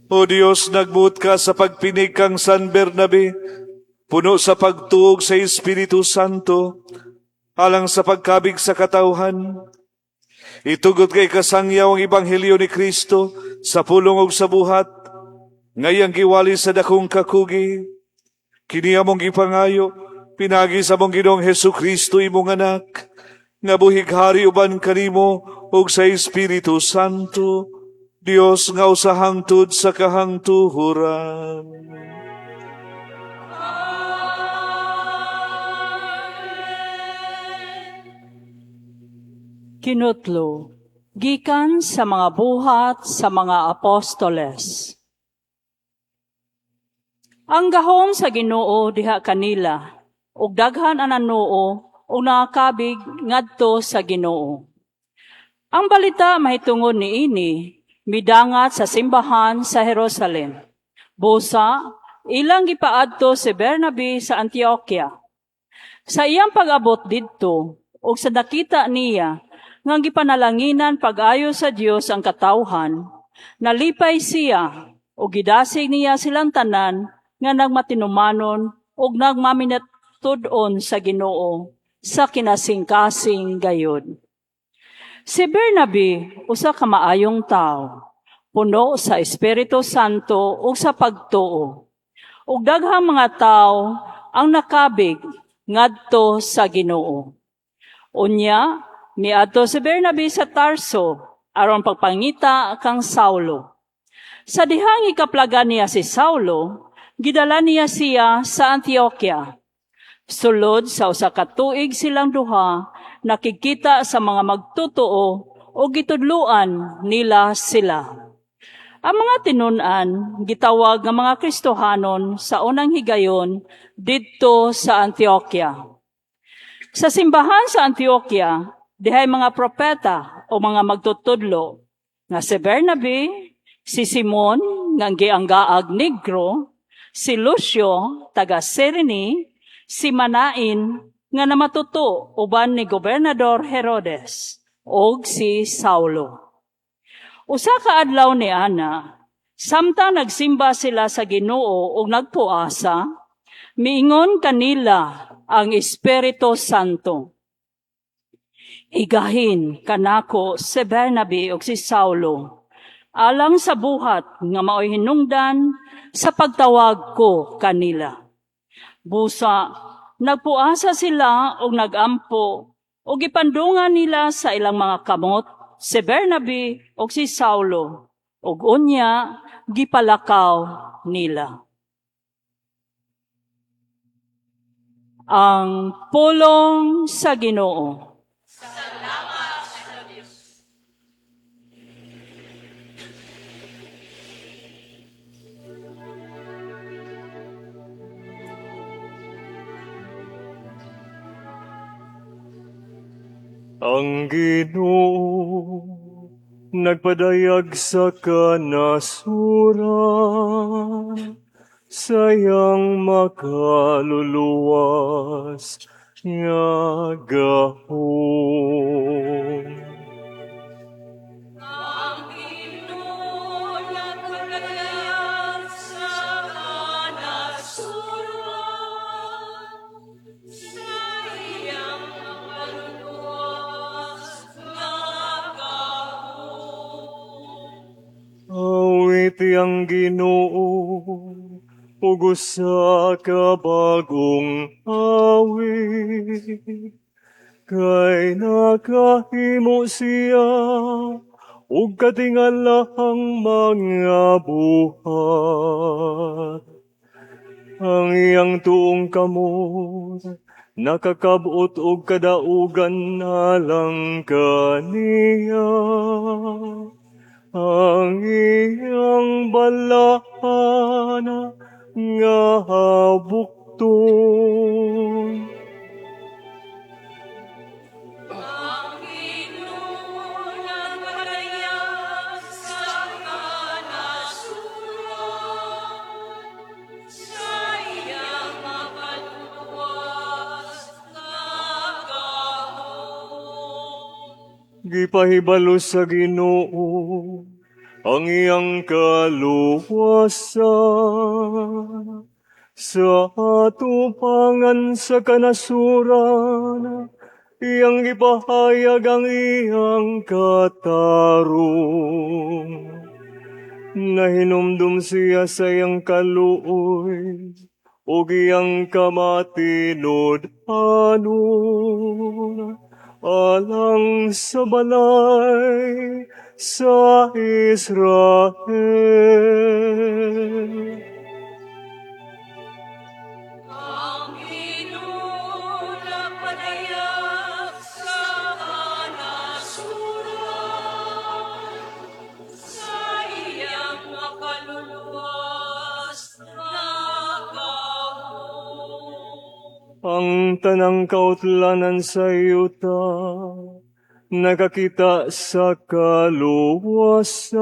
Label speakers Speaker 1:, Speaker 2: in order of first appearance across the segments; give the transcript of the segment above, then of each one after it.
Speaker 1: O Dios, nagbuot ka sa pagpinig kang San Bernabe, puno sa pagtuo ug sa Espiritu Santo, alang sa pagkabig sa katawhan. Itugot nga ikasangyaw ang Ebanghelyo ni Kristo sa pulong ug sa buhat, nga iyang giwali sa dakong kakugi. Kini among gipangayo, pinaagi sa among Ginoong Hesus Kristo, imong Anak, nga buhig hari uban kanimo ug sa Espiritu Santo, Dios nga usa hangtod sa kahangtuhoran.
Speaker 2: Kinutlo, gikan sa mga Buhat sa mga Apostoles. Ang gahom sa Ginoo diha kanila, ug daghan ang nanuo ug nakakabig ngadto sa Ginoo. Ang balita mahitungod niini midangat sa simbahan sa Jerusalem. Busa, ilang gipaadto si Bernabe sa Antioquia. Sa iyang pag-abot didto, ug sa nakita niya nga gipanalanginan pag-ayo sa Dios ang katawhan, nalipay siya ug gidasig niya silang tanan nga nagmatinumanon ug nagmaminitud-on sa Ginoo sa kinasingkasing gayud. Si Bernabe usa ka maayong tawo, puno sa Espiritu Santo ug sa pagtuo. Ug daghang mga tawo ang nakabig ngadto sa Ginoo. Unya, miadto si Bernabe sa Tarso aron pagpangita kang Saulo. Sa dihang ikaplagan niya si Saulo, gidala niya siya sa Antioquia. Sulod sa usa ka tuig silang duha nakikita sa mga magtotoo o gitudluan nila sila. Ang mga tinun-an gitawag nga mga Kristohanon sa unang higayon didto sa Antioquia. Sa simbahan sa Antioquia, dihay mga propeta o mga magtutudlo nga si Bernabe, si Simon nga gianggaag Negro, si Lucio taga Cyrene, si Manain nga namatuto uban ni Gobernador Herodes, ug si Saulo. Usa ka adlaw ni ana, samtang nagsimba sila sa Ginoo ug nagpuasa, miingon kanila ang Espiritu Santo: "Igahin kanako si Bernabe ug si Saulo alang sa buhat nga maoy hinungdan sa pagtawag ko kanila." Busa, nagpuasa sila og nagampo ug gipandungan nila sa ilang mga kamot si Bernabe ug si Saulo ug unya gipalakaw nila. Ang pulong sa Ginoo.
Speaker 3: Ang Ginoo nagpadayag sa kanasuran sa iyang makaluluwas nga gahom.
Speaker 4: Ang Ginoo nagpadayag sa kanasuran sa iyang makaluluwas nga gahom.
Speaker 3: Awiti ang Ginoo ug usa ka bag-ong awit, kay nakahimo siya og katingalahang mga buhat. Ang iyang tuong kamot nakakab-ot og kadaugan alang kaniya. Ang iyang balahana nga habukton.
Speaker 4: Ang Ginoo nagpadayag sa kanasuran sa iyang makaluluwas nga gahom.
Speaker 3: Gipahibalo sa Ginoo Ang iyang kaluwasan sa atubangan sa kanasuran, iyang ipahayag ang iyang katarong. Nahinumdum siya sa iyang kaluoy ug iyang kamatinud-anon alang sa balay sa Israel.
Speaker 4: Ang Ginoo nagpadayag sa kanasuran sa iyang makaluluwas nga gahom.
Speaker 3: Ang tanang kautlanan sa yuta nakakita sa kaluwasan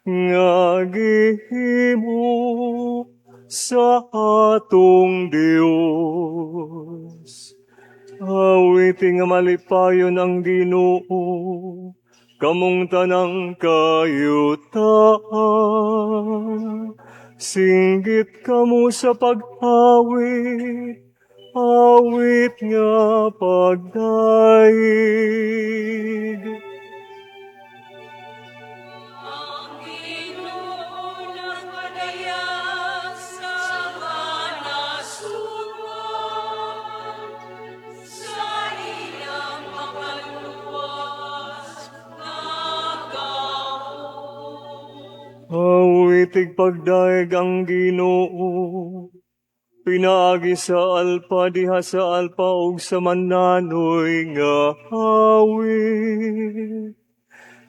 Speaker 3: nga gihimo sa atong Dios. Awiti nga malipayon ang Ginoo, kamong tanang kayutaan. Singgit kamo sa pag-awit, awit nga pagdayeg.
Speaker 4: Ang Ginoo nagpadayag sa kanasuran sa iyang makaluluwas nga gahom.
Speaker 3: Awitig pagdayeg ang Ginoo, pinaagi sa alpa, diha sa alpa ug sa mananoy nga awit.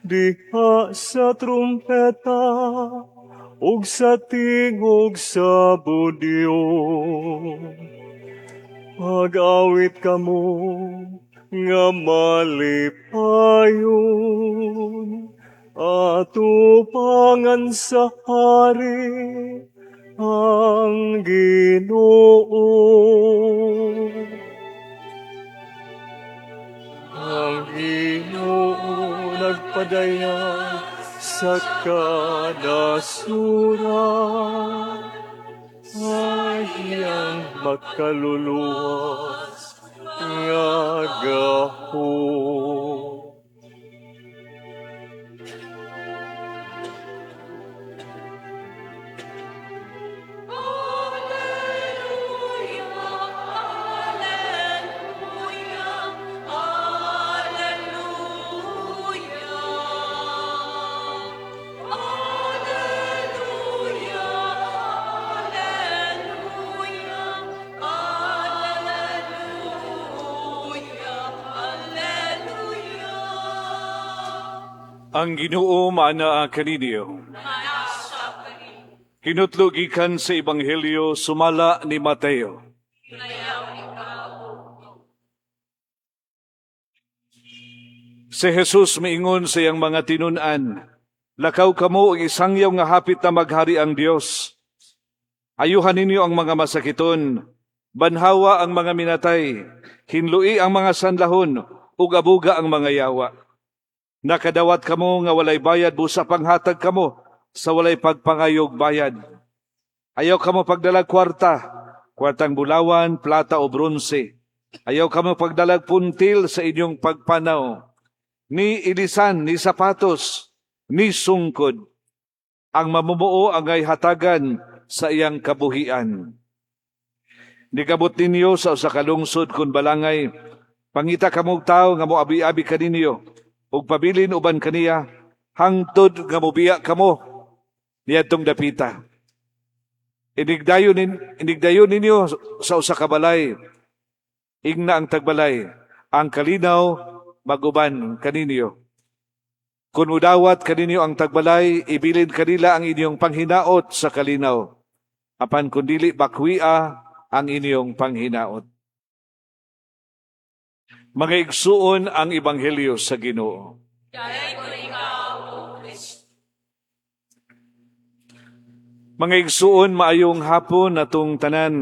Speaker 3: Diha sa trumpeta ug sa tingog sa budyong. Pag-awit kamo nga malipayon, atubangan sa hari ang Ginoo. Ang Ginoo nagpadayag sa kanasuran sa iyang makaluluwas nga gahom.
Speaker 4: Alleluia, Alleluia, Alleluia. Alleluia, Alleluia, Alleluia, Alleluia.
Speaker 1: Ang Ginoo maanaa kaninyo. Hinutlo gikan sa Ebanghelyo sumala ni Mateo. Si Jesus miingon sa iyang mga tinun-an, "Lakaw kamo og isangyaw nga hapit na maghari ang Dios. Ayuhan ninyo ang mga masakiton, banhawa ang mga minatay, hinlui ang mga sanlahon, ug abuga ang mga yawa. Nakadawat kamo nga walay bayad, busa panghatag kamo sa walay pagpangayog bayad. Ayaw kamo pagdalag kwarta, kwartang bulawan, plata o bronse. Ayaw kamo pagdalag puntil sa inyong pagpanaw, ni ilisan, ni sapatos, ni sungkod. Ang mamumuo angay hatagan sa iyang kabuhian. Nigabot ninyo sa usa ka lungsod kun balangay, pangita kamog tawo nga moabi-abi kaninyo, ug pabilin uban kaniya, hangtod nga mobiya kamo niadtong dapita. Inigdayon ninyo sa usa ka balay, ingna ang tagbalay, ang kalinaw maguban kaninyo. Kung mudawat kaninyo ang tagbalay, ibilin kanila ang inyong panghinaot sa kalinaw. Apan kun dili, bakwia ang inyong panghinaot." Mga igsuon, ang ebanghelyo sa Ginoo.
Speaker 4: Dalaygon ikaw, O Kristo.
Speaker 1: Mga igsuon, maayong hapon atong tanan.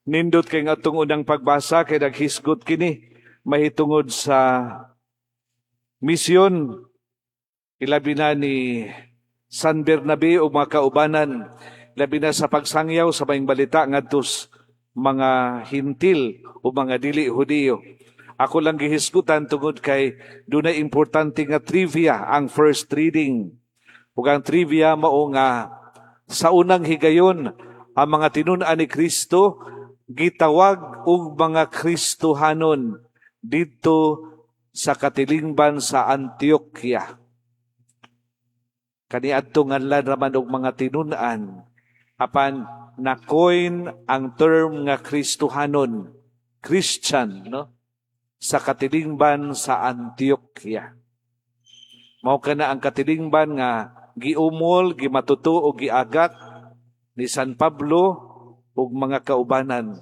Speaker 1: Nindot kay atong unang pagbasa kay naghisgot kini mahitungod sa misyon. Ilabi na ni San Bernabe o mga kaubanan, labi na sa pagsangyaw sa maayong balita ngadto sa mga Hentil o mga dili Hudiyo. Ako lang gihisgutan tungod kay dunay importante nga trivia ang first reading. Ug ang trivia mao nga sa unang higayon, ang mga tinun-an ni Kristo gitawag og mga Kristohanon didto sa katilingban sa Antioquia. Kaniadto nganlan raman og mga tinun-an, apan na-coin ang term nga Kristohanon, Christian, no? Sa katilingban sa Antioquia. Mao kana ang katilingban nga giumol, gimatuto o giagak ni San Pablo ug mga kaubanan.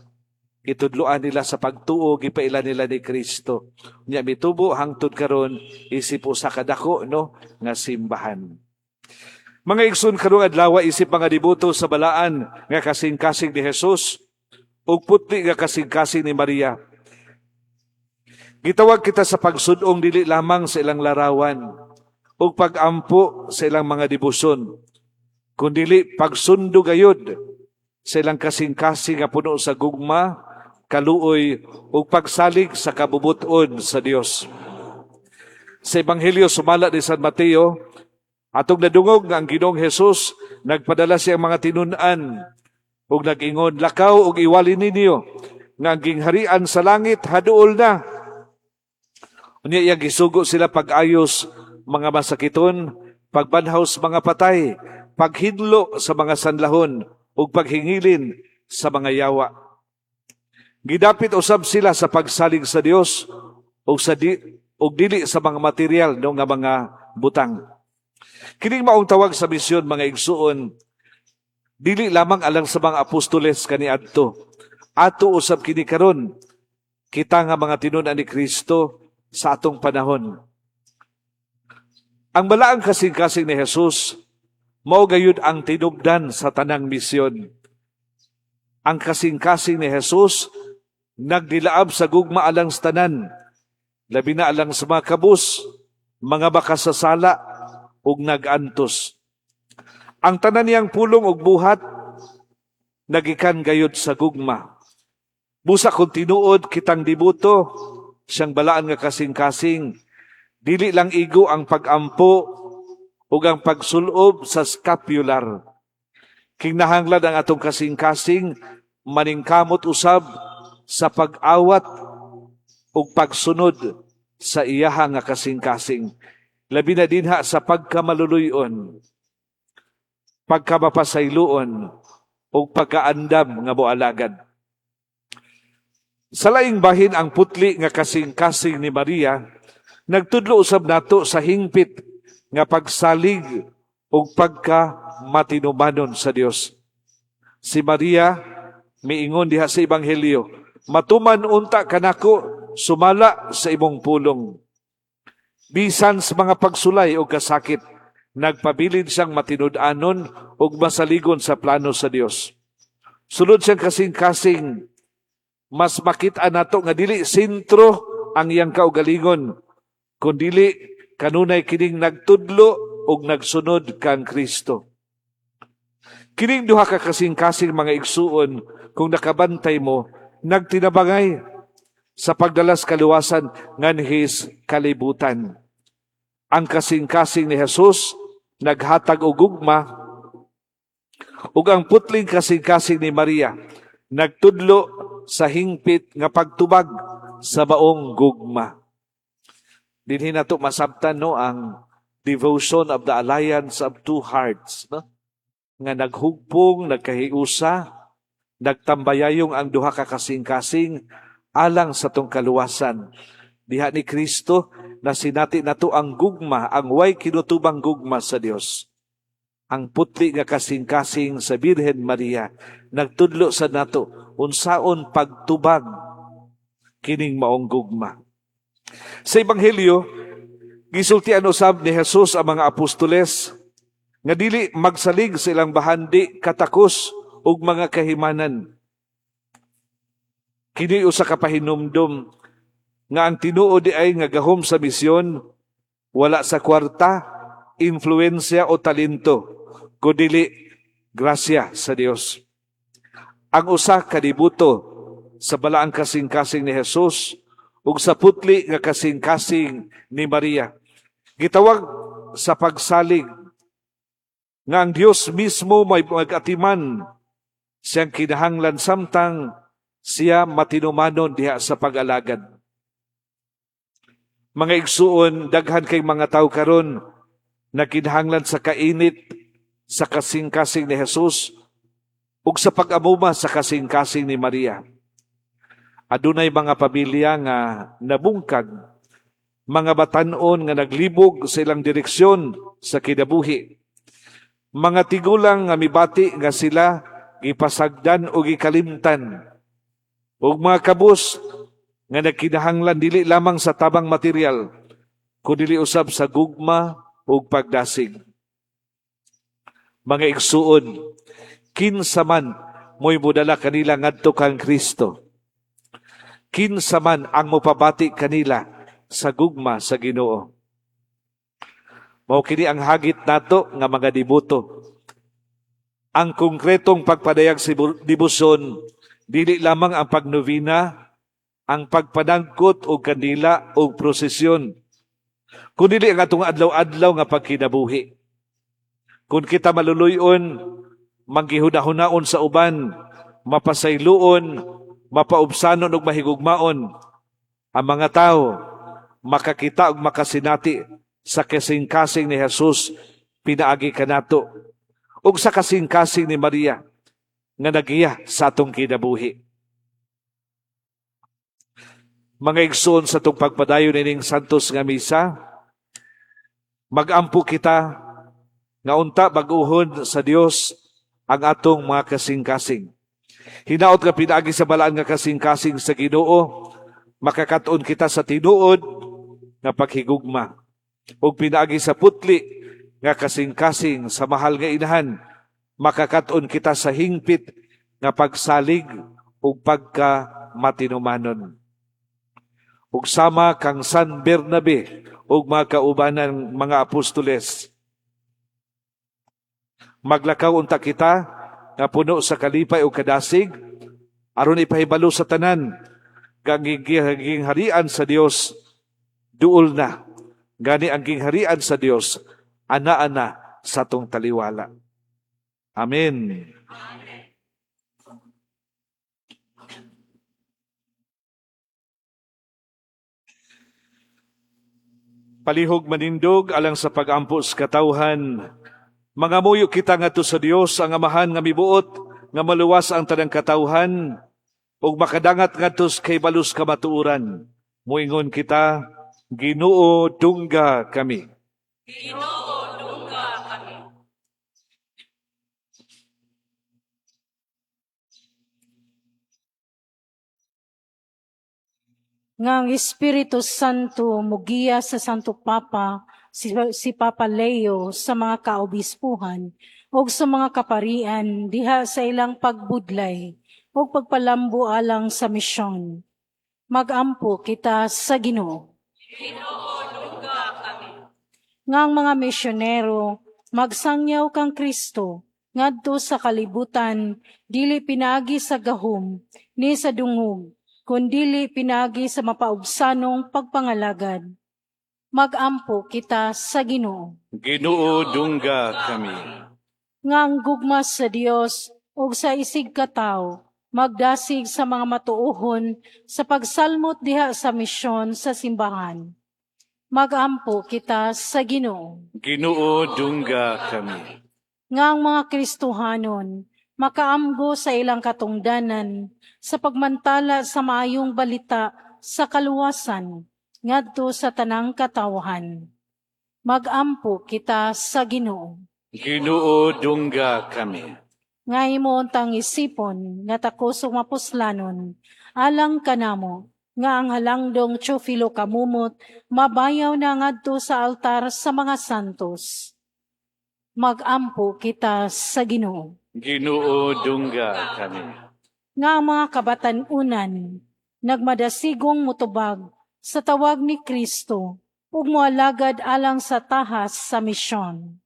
Speaker 1: Gitudloan nila sa pagtuo, gipaila nila ni Kristo. Nya mitubo hangtod karon isip usa ka dako, no, nga simbahan. Mga igsoon, karong adlaw, isip mga deboto sa balaan nga kasing-kasing ni Jesus ug putli nga kasing-kasing ni Maria, gitawag kita sa pagsud-ong dili lamang sa ilang larawan ug pagampo sa ilang mga debosyon, kundili pagsundo gayud sa ilang kasing-kasing nga puno sa gugma, kaluoy ug pagsalig sa kabubut-on sa Dios. Sa Ebanghelyo sumala ni San Mateo, atong nadungog nga ang Ginoong Hesus nagpadala siyang mga tinun-an ug nag-ingon, "Lakaw ug iwali ninyo nga ang gingharian sa langit haduol na." Unya iyang gisugo sila pag-ayos mga masakiton, pagbanhaw sa mga patay, paghinlo sa mga sanlahon ug paghingilin sa mga yawa. Gidapit usab sila sa pagsalig sa Dios ug sa di, ug dili sa mga material, no, nga mga butang. Kining maong tawag sa misyon, mga igsuon, dili lamang alang sa mga apostoles kaniadto. Ato usab kini karon, kita nga mga tinun-an ni Kristo sa atong panahon. Ang balaang kasing-kasing ni Jesus mao gayud ang tinubdan sa tanang misyon. Ang kasing-kasing ni Jesus nagdilaab sa gugma alang sa tanan, labi na alang sa mga kabus, mga makasasala ug nag-antos. Ang tanan niyang pulong ug buhat nagikan gayud sa gugma. Busa kung tinuod kitang deboto siyang balaan nga kasing-kasing, dili lang igo ang pagampo ug ang pagsulob sa scapular. Kinahanglan ang atong kasing-kasing maningkamot usab sa pag-awat ug pagsunod sa iyaha nga kasing-kasing. Labi na dinha sa pagkamaluluyon, pagkamapasayloon, ug pagkaandam nga moalagad. Sa laing bahin, ang putli nga kasing-kasing ni Maria nagtudlo usab nato sa hingpit nga pagsalig ug pagka matinumanon sa Dios. Si Maria miingon diha sa Ebanghelyo, "Matuman unta kanako sumala sa imong pulong." Bisan sa mga pagsulay o kasakit, nagpabilin siyang matinud-anon ug masaligon sa plano sa Dios. Sulod siyang kasing-kasing, mas makita nato nga dili sentro ang iyang kaugalingon, kundili kanunay kining nagtudlo ug nagsunod kang Kristo. Kining duha ka kasing-kasing, mga igsuon, kung nakabantay mo, nagtinabangay sa pagdalas kaluwasan nganhis kalibutan. Ang kasing-kasing ni Jesus naghatag og gugma ug ang putling kasing-kasing ni Maria nagtudlo sa hingpit nga pagtubag sa maong gugma. Dinhi nato masabtan, no, ang devotion of the alliance of two hearts, no, nga naghugpong, nagkahiusa, nagtambayayong ang duha ka kasing-kasing alang sa atong kaluwasan. Diha ni Kristo nasinati nato ang gugma, ang way kinutubang gugma sa Dios. Ang putli nga kasing-kasing sa Birhen Maria nagtudlo sa nato unsaon pagtubag kining maong gugma. Sa Ebanghelyo, gisultian usab ni Jesus ang mga apostoles nga dili magsalig sa ilang bahandi, katakos ug mga kahimanan. Kini usa ka pahinumdom nga ang tinuod diay nga gahom sa misyon wala sa kwarta, influensya o talento, kundili grasya sa Dios. Ang usa ka deboto sa balaang kasing-kasing ni Jesus ug sa putli nga kasing-kasing ni Maria, gitawag sa pagsalig nga ang Dios mismo may mag-atiman siyang kinahanglan samtang siya matinumanon diha sa pag-alagad. Mga igsuon, daghan kay mga tao karon na kinahanglan sa kainit sa kasing-kasing ni Jesus ug sa pag-amuma sa kasing-kasing ni Maria. Adunay mga pamilya nga nabungkag, mga batan-on nga naglibog sa ilang direksyon sa kinabuhi, mga tigulang nga mibati nga sila gipasagdan o gikalimtan, ug mga kabus nga nagkinahanglan dili lamang sa tabang material, kundi usab sa gugma ug pagdasig. Mga igsuon, kinsa man mo'y modala kanila ngadto kang Kristo? Kinsa man ang mopabati kanila sa gugma sa Ginoo? Mao kini ang hagit nato nga mga deboto. Ang konkretong pagpadayag sa debosyon dili lamang ang pagnovena, ang pagpanagkot og kandila o prosesyon, kundi ang atong adlaw-adlaw nga pagkinabuhi. Kung kita maluluyon, manggihuna-hunaon sa uban, mapasayloon, mapaubsanon ug mahigugmaon, ang mga tao makakita ug makasinati sa kasing-kasing ni Jesus pinaagi kanato ug sa kasing-kasing ni Maria nga nagiya sa atong kinabuhi. Mga igsoon, sa atong pagpadayon ining santos nga misa, magampo kita nga unta bag-uhon sa Dios ang atong mga kasing-kasing. Hinaot nga pinaagi sa balaan nga kasing-kasing sa Ginoo, makakaton kita sa tinuod nga paghigugma. Ug pinaagi sa putli nga kasing-kasing sa mahal nga inahan, makakaton kita sa hingpit nga pagsalig ug pagka matinumanon. Ug sama kang San Bernabe ug mga kaubanan mga apostoles, maglakaw unta kita nga puno sa kalipay ug kadasig aron ipahibalo sa tanan nga ang gingharian sa Dios duol na. Gani ang gingharian sa Dios ana-ana sa atong taliwala. Amen.
Speaker 4: Amen.
Speaker 1: Palihog manindog alang sa pagampo sa katawhan. Mangamuyo kita ngadto sa Dios ang Amahan nga mibuot nga maluwas ang tanang katawhan ug makadangat ngadto sa kahibalo sa kamatuoran. Moingon kita, Ginoo, dungga kami.
Speaker 4: Ginoo, dungga kami.
Speaker 5: Nga ang Espiritu Santo mugiya sa Santo Papa, si Papa Leo, sa mga kaobispuhan ug sa mga kaparian diha sa ilang pagbudlay ug pagpalambo alang sa misyon. Magampo kita sa Ginoo.
Speaker 4: Ginoo, dungga kami.
Speaker 5: Nga ang mga misyonero magsangyaw kang Kristo ngadto sa kalibutan, dili pinaagi sa gahom ni sa dungog, kundili pinaagi sa mapaubsanong pagpangalagad. Magampo kita sa Ginoo.
Speaker 1: Ginoo, dungga kami.
Speaker 5: Nga ang gugma sa Dios ug sa isig katawo magdasig sa mga matuohon sa pagsalmot diha sa misyon sa simbahan. Magampo kita sa Ginoo.
Speaker 1: Ginoo, dungga kami.
Speaker 5: Nga ang mga Kristohanon makaamgo sa ilang katungdanan sa pagmantala sa maayong balita sa kaluwasan ngadto sa tanang katawhan. Magampo kita sa Ginoo.
Speaker 1: Ginoo, dungga kami.
Speaker 5: Nga imo untang isipon nga takos ug mapuslanon alang kanamo nga ang halangdong Teofilo Camomot mabayaw na ngadto sa altar sa mga santos. Magampo kita sa Ginoo.
Speaker 1: Ginoo, dungga kami.
Speaker 5: Nga ang mga kabatan-unan nagmadasigong mutubag sa tawag ni Kristo. ug moalagad alang sa tahas sa misyon.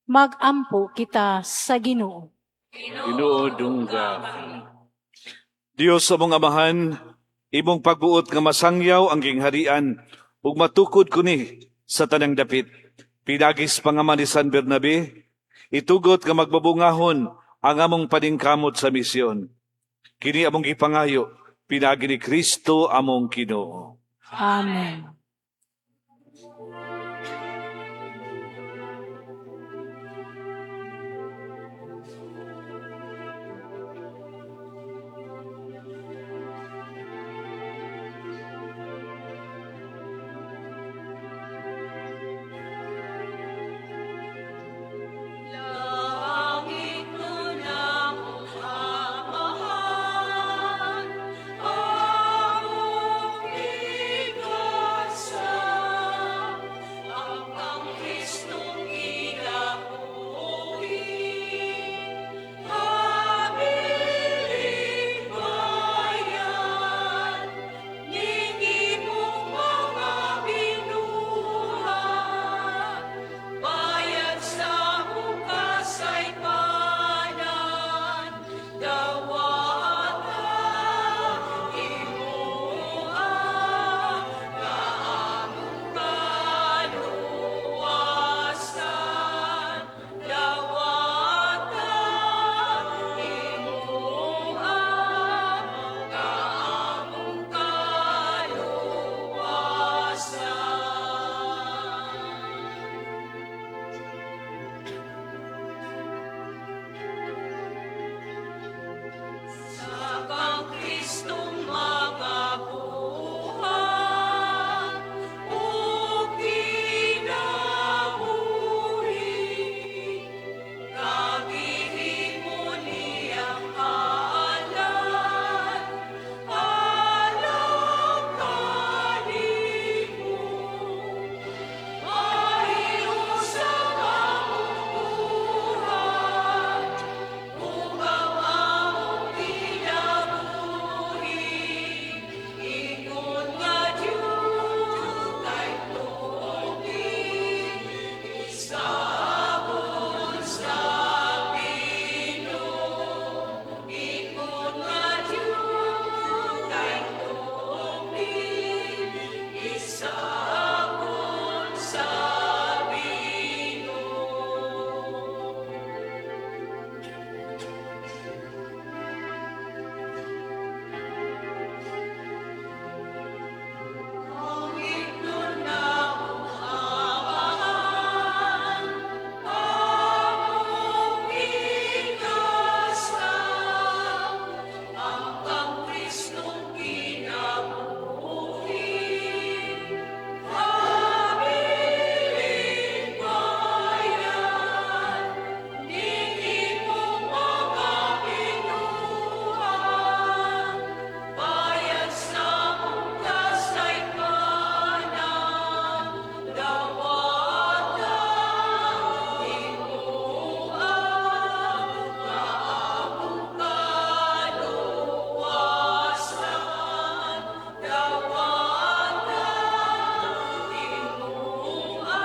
Speaker 5: Magampo kita sa Ginoo.
Speaker 1: Ginoo, dungga. Dios among Amahan, imong pagbuot nga masangyaw ang gingharian ug matukod kuni sa tanang dapit. Pinaagi sa pang-ama ni San Bernabe, itugot nga magbabungahon ang among paningkamot sa misyon. Kini among gipangayo, pinaagi ni Kristo among Ginoo.
Speaker 5: Amen.
Speaker 4: Langit nunang Amahan, among igasa, ang kang Kristong kinabuhi, habiling bayan, ning imong mga binuhat, bayad sa among kasaypanan, dawata imoha, nga among kaluwasan, dawata imoha, nga among kaluwasan. Sa kang Kristong mga buhat ug kinabuhi, kagihimo niyang halad, alang kanimo. Mahiusa among buhat, ug ang among kinabuhi, ingon nga diyutay tubig, isabon sa Ginoo. Ingon nga diyutay tubig, isabon sa Ginoo. Langit nunang Amahan, among igasa, ang kang Kristong kinabuhi, habiling bayan, ning imong mga binuhat, bayad sa among kasaypanan, dawata imoha, nga among kaluwasan, dawata imoha,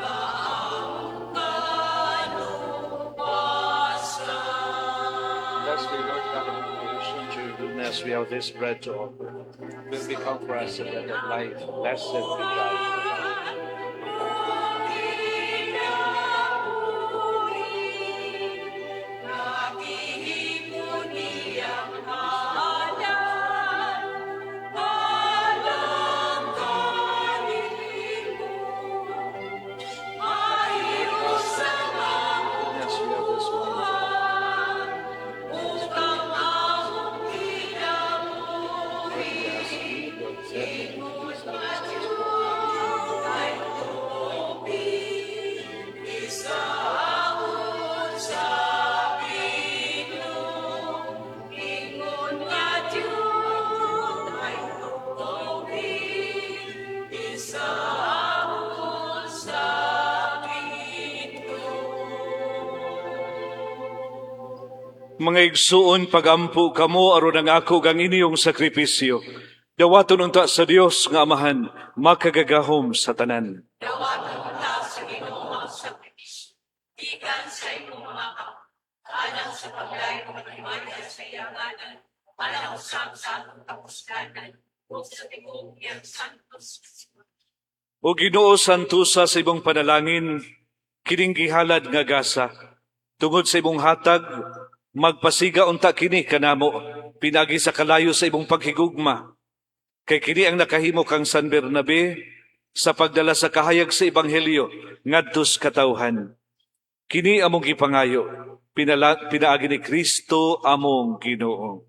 Speaker 4: nga among kaluwasan.
Speaker 6: Bless thee, Lord God of creation, to your goodness we have this bread to offer. Will become for us the bread of life. Blessed be God.
Speaker 4: Kinabuhi, kagihimo niyang halad, alang kanimo. Mahiusa among
Speaker 6: Goodness we have this wine to
Speaker 4: buhat, ug ang among kinabuhi, ingon nga diyutay tubig, isaon sa Ginoo. Ingon nga diyutay tubig, isaon sa Ginoo.
Speaker 1: Mga igsuon, pagampo kamo aron ang ako kang inyong sakripisyo. Dawaton unta sa Dios nga Amahan, makagagahom sa tanan.
Speaker 4: Dawaton ta sa Ginoo ang sakripisyo, gikan sa imong mga kamot, alang sa paglain ug himaya sa iyang ngalan, alang usab sa atong kapusganan, ug sa tibuok iyang santos.
Speaker 1: O Ginoo, santusa sa imong panalangin, kining gihalad nga gasa. Tungod sa imong hatag, magpasiga unta kini kanamo, pinagi sa kalayo sa imong paghigugma. Kay kini ang nakahimo kang San Bernabe sa pagdala sa kahayag sa ebanghelyo ngadto sa katawhan. Kini among gipangayo, pinaagi ni Kristo among Ginoo.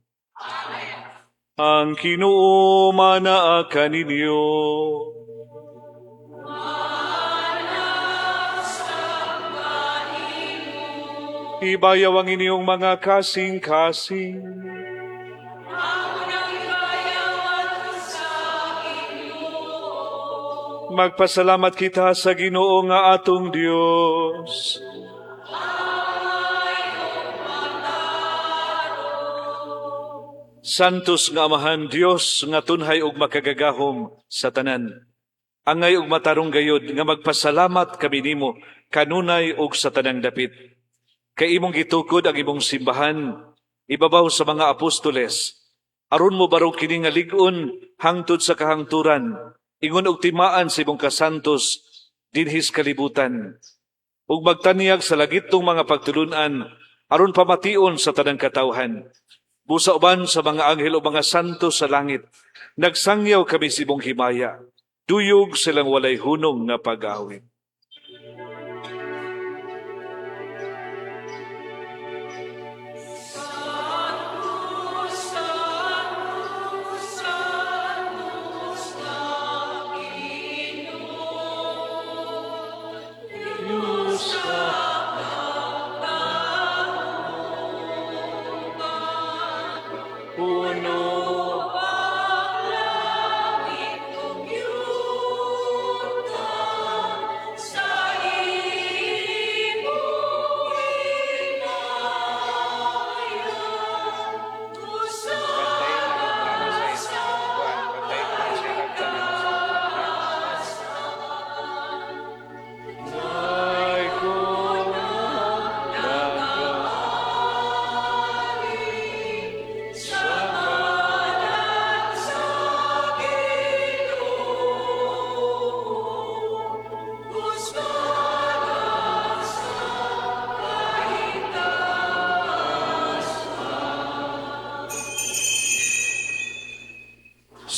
Speaker 1: Ang Ginoo manaa kaninyo. Ibayaw ang inyong mga kasing-kasing. Magpasalamat kita sa Ginoo nga atong Dios. Santos nga Amahan Dios nga tunhay og makagagahom sa tanan. Angay og matarong gayod nga magpasalamat kami nimo kanunay og sa tanang dapit. Kay imong gitukod ang imong simbahan ibabaw sa mga apostoles. Aron mo barog kini nga lig-on hangtod sa kahangturan, ingon og timaan sa imong kasantos dinhis kalibutan. Ug magtanyag sa lagitong mga pagtulun-an aron pamation sa tanang katawhan. Busa uban sa mga anghel o mga santo sa langit, nagsangyaw kami sa imong himaya, duyog silang walay hunong nga pag-awit.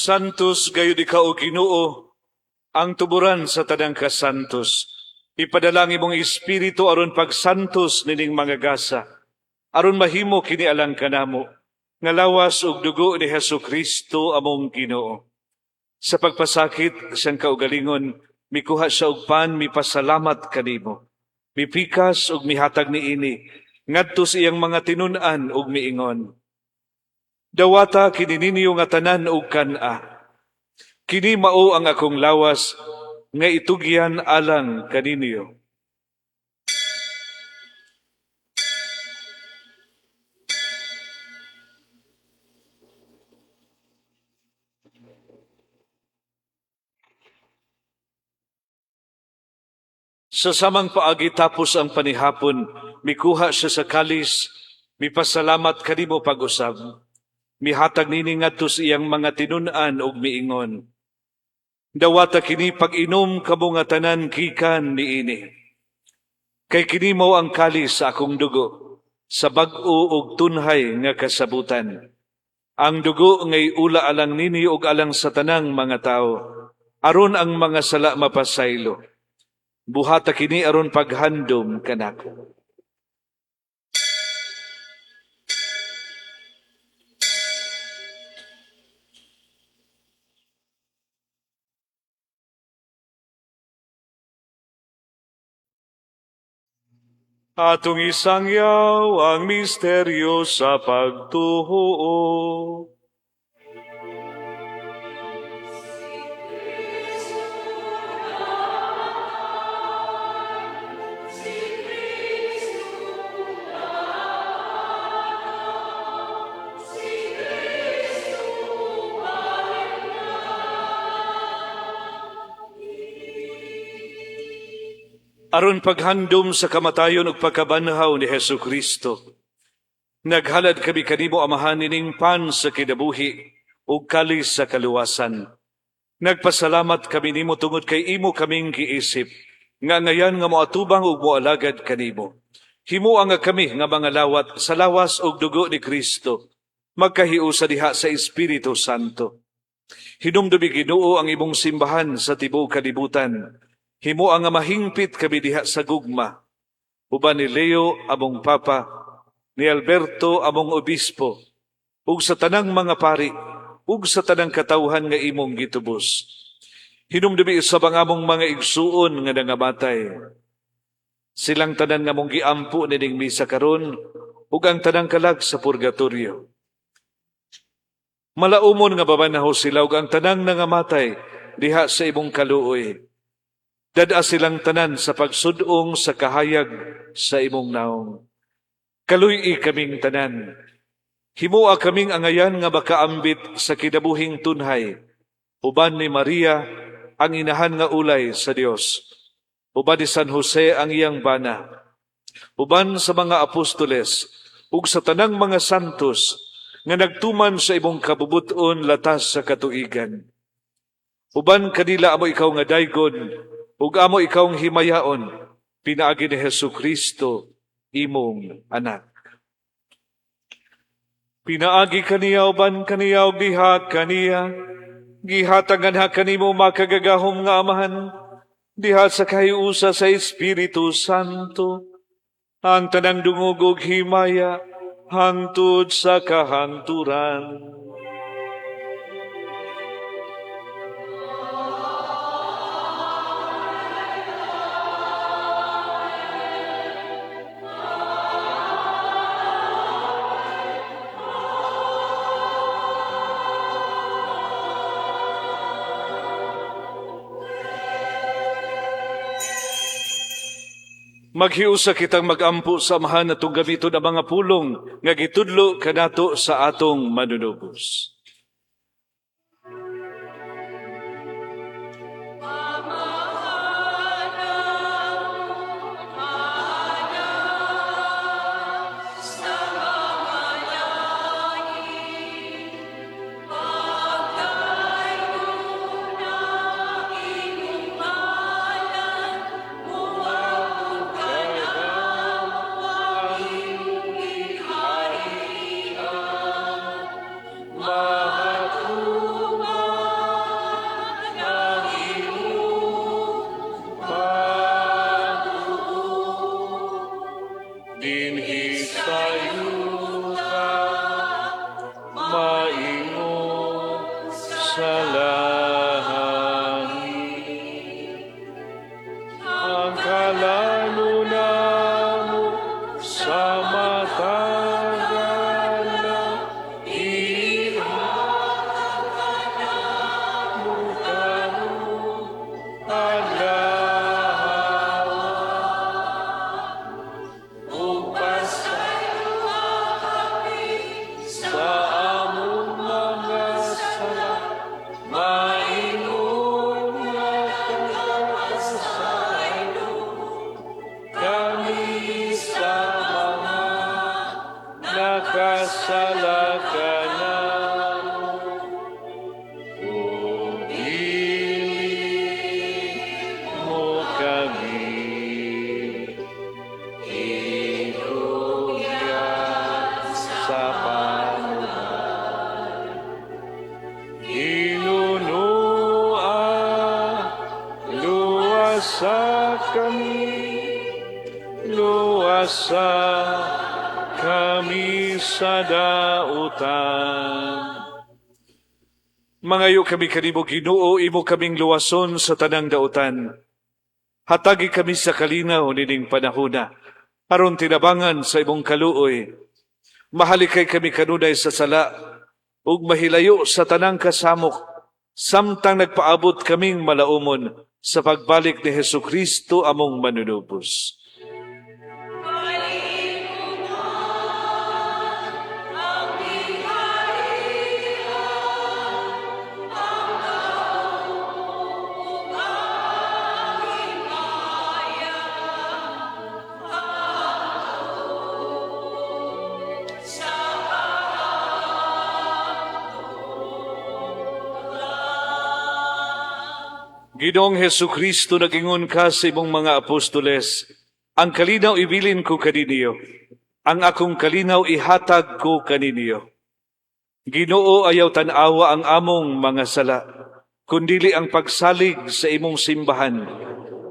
Speaker 1: Santos gayud ikaw, o Ginoo, ang tuburan sa tanang kasantos. Ipadala ang imong espiritu aron pagsantos nining mga gasa, aron mahimo kini alang kanamo, nga lawas ug dugo ni Hesus Kristo among Ginoo. Sa pagpasakit siyang kaugalingon, mikuha siya og pan, mipasalamat kanimo. Mipikas ug mihatag niini, ngadto sa iyang mga tinun-an ug miingon. Dawata kini ninyo nga tanan ug kan-a. Kini mao ang akong lawas nga itugyan alang kaninyo. Sa samang paagi tapos ang panihapon, mikuha siya sa kalis, mipasalamat kanimo pag-usab. Mihatag nini ngadto sa iyang mga tinun-an ug miingon. Dawata kini pag-inom kamo nga tanan gikan niini. Kay kini mao ang kalis sa akong dugo, sa bag-o ug tunhay nga kasabutan. Ang dugo ngay ula alang nini ug alang sa tanang mga tawo, aron ang mga sala mapasaylo. Buhata kini aron paghandom kanako. Atong isangyaw ang misteryo sa pagtuo. Aron paghandom sa kamatayon ug pagkabanhaw ni Hesus Kristo, naghalad kami kanimo, Amahan, ining pan sa kinabuhi ug kalis sa kaluwasan. Nagpasalamat kami nimo tungod kay imo kaming giisip nga ngayan nga moatubang ug moalagad kanimo. Himoa nga kami nga mga lawat sa lawas ug dugo ni Kristo magkahiusa diha sa Espiritu Santo. Hinumdumi, Ginoo, ang imong simbahan sa tibuok kalibutan. Himoa nga mahingpit kami diha sa gugma. Uban ni Leo among Papa, ni Alberto among Obispo, ug sa tanang mga pari, ug sa tanang katawhan nga imong gitubos. Hinumdumi usab ang among mga igsuon nga nangamatay. Silang tanan nga among giampo nining misa karon ug ang tanang kalag sa purgatorio. Malaumon nga pabanhaw sila ug ang tanang nangamatay diha sa imong kaluoy. Dad-a silang tanan sa pagsud-ong sa kahayag sa imong naong. Kaluy-i kaming tanan. Himoa kaming angayan nga makaambit sa kinabuhing tunhay. Uban ni Maria, ang inahan nga ulay sa Dios. Uban ni San Jose, ang iyang bana. Uban sa mga apostoles ug sa tanang mga santos nga nagtuman sa imong kabubuton latas sa katuigan. Uban kanila amo ikaw nga daygon ug amo ikaw himayaon pinaagi ni Hesus Kristo, imong anak. Pinaagi kaniya, uban kaniya ug diha kaniya, gihatag nganha kanimo, makagagahom nga Amahan, diha sa kahiusa sa Espiritu Santo, ang tanang dungog ug himaya hangtod sa kahangturan. Maghiusa kitang magampo sa Amahan atong gamiton ang mga pulong nga gitudlo kanato sa atong Manunubos. Dinhi sa yuta, maingon sa langit. Ang kalalo namo sa matag adlaw, ihatag namo karong adlaw. Ug pasayloa sa among mga sala, maingon nga tagapasaylo kami sa mga nakasala kanamo. Ug dili mo kami itugyan sa panubay. Hinunoa, luwasa kami, luwasa kami sa dautan. Mangayo kami kanimo, Ginoo, imo kaming luwason sa tanang dautan. Hatagi kami sa kalinaw nining panahona, aron tinabangan sa imong kaluoy. Mahalikay kami kanunay sa sala, ug mahilayo sa tanang kasamok, samtang nagpaabot kaming malaumon sa pagbalik ni Hesus Kristo among Manunubos.
Speaker 4: Ang gingharian, ang gahom ug ang himaya.
Speaker 1: Ginoong Hesu Kristo, nagingon ka sa imong mga apostoles, "Ang kalinaw ibilin ko kaninyo, ang akong kalinaw ihatag ko kaninyo." Ginoo, ayaw tan-awa ang among mga sala, kundili ang pagsalig sa imong simbahan,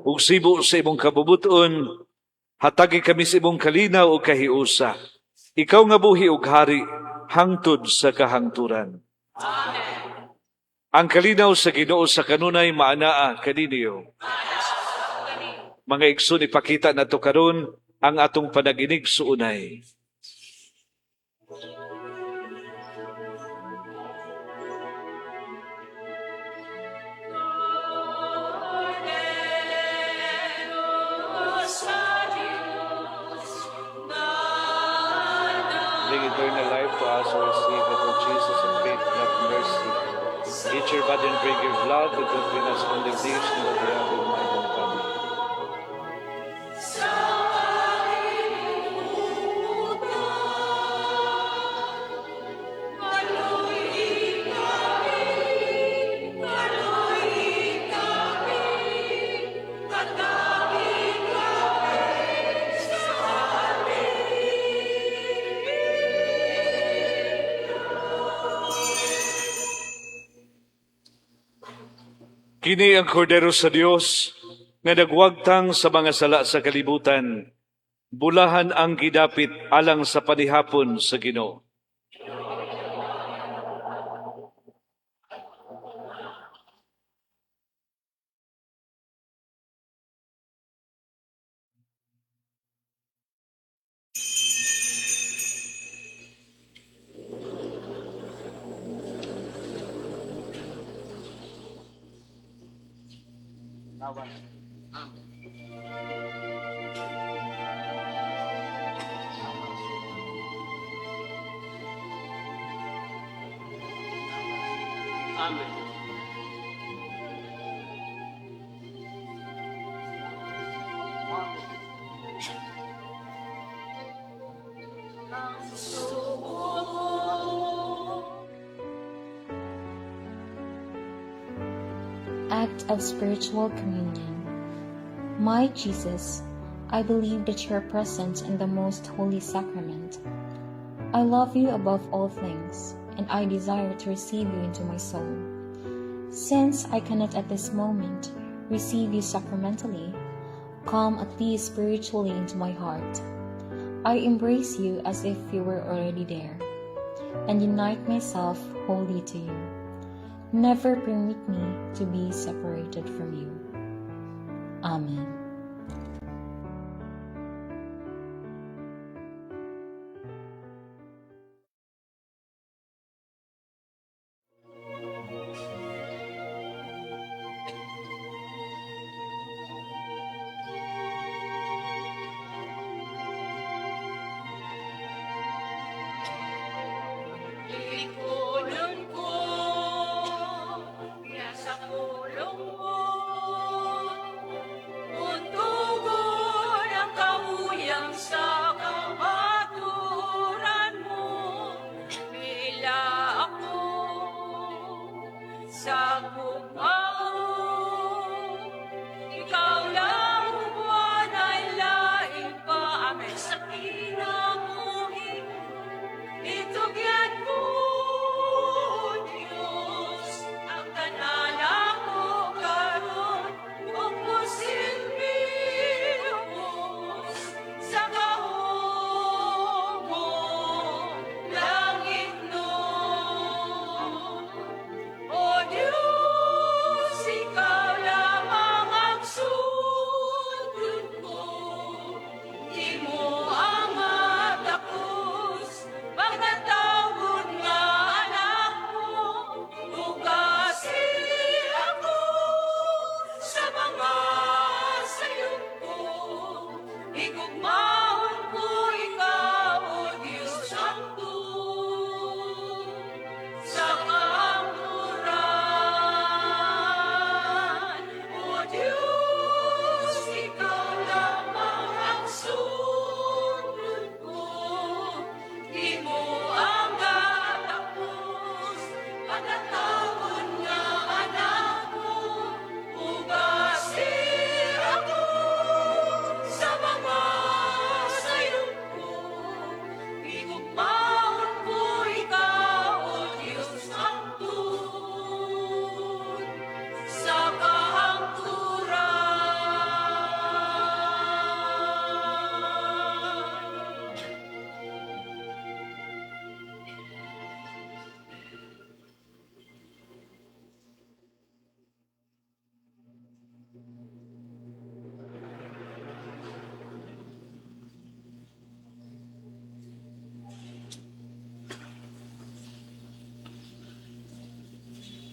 Speaker 1: ug sibo sa imong kabubuton, hatagi kami sa imong kalinaw ug kahiusa. Ikaw nga buhi ug hari, hangtod sa kahangturan. Ang kalinaw sa Ginoo sa kanunay maanaa kaninyo. Mga igsoon, ipakita nato karon ang atong panaginigsuonay.
Speaker 6: Bring eternal life to us who receive it, O Jesus, in faith, not mercy. Eat your body and drink your blood, that will bring us condemnation of the other mind and body.
Speaker 1: Kini ang Kordero sa Dios nga nagwagtang sa mga sala sa kalibutan. Bulahan ang gidapit alang sa panihapon sa Ginoo.
Speaker 7: Act of Spiritual Communion. My Jesus, I believe that you are present in the Most Holy Sacrament. I love you above all things, and I desire to receive you into my soul. Since I cannot at this moment receive you sacramentally, come at least spiritually into my heart. I embrace you as if you were already there, and unite myself wholly to you. Never permit me to be separated from you. Amen.
Speaker 4: Likunon ko, nasa pulong mo.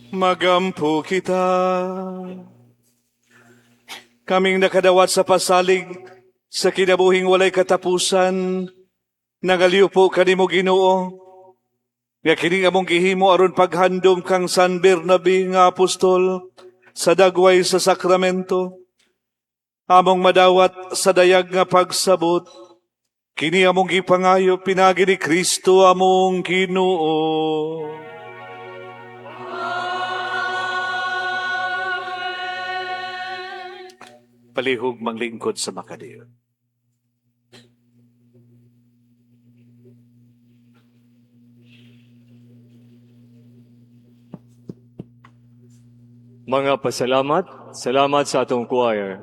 Speaker 1: Magampo kita. Kaming nakadawat sa pasalig sa kinabuhing walay katapusan, nangaliw po kanimo, Ginoo, nga kini among gihimo aron paghandom kang San Bernabe nga apostol sa dagway sa sakramento. Among madawat sa dayag nga pagsabot, kini among gipangayo pinaagi ni Kristo among Ginoo. Palihog manglingkod sa Makadiyo.
Speaker 3: Mga pasalamat, salamat sa atong choir,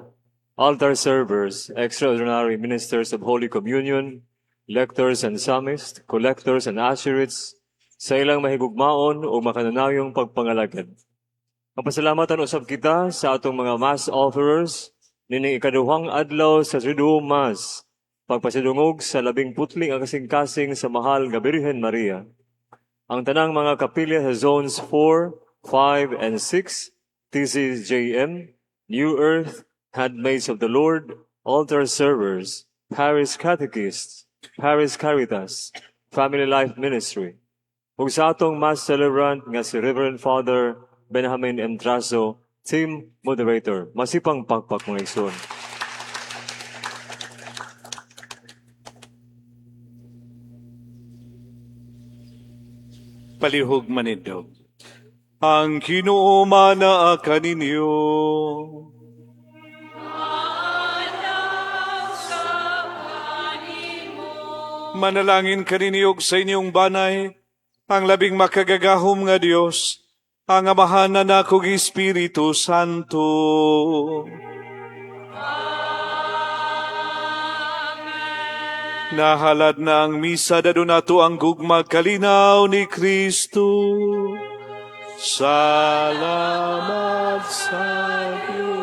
Speaker 3: altar servers, extraordinary ministers of Holy Communion, lectors and psalmists, collectors and usherites, sa ilang mahigugmaon o makanunayong pagpangalagad. Ang pasalamatan usab kita sa atong mga mass offerers, nining ikaduhang adlaw sa Triduum Mass, pagpasidungog sa 14 ang kasing-kasing sa mahal nga Birhen Maria. Ang tanang mga kapilya sa Zones 4, 5, and 6, TCJM, New Earth, Handmaids of the Lord, Altar Servers, Parish Catechists, Parish Caritas, Family Life Ministry. Ug sa atong Mass Celebrant nga si Reverend Father Benjamin M. Trazo, Team Moderator. Masipang pakpak, mga igsoon.
Speaker 1: Palihog manindog. Ang Ginoo manaa kaninyo. Manalangin kaninyo sa inyong banay, ang labing makagagahom nga Dios, ang Amahan, Anak ug Espiritu Santo. Nahalad na ang misa, dadon nato ang gugma kalinaw ni Kristo. Salamat sa Diyos.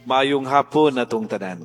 Speaker 1: Mayong hapon atong tanan.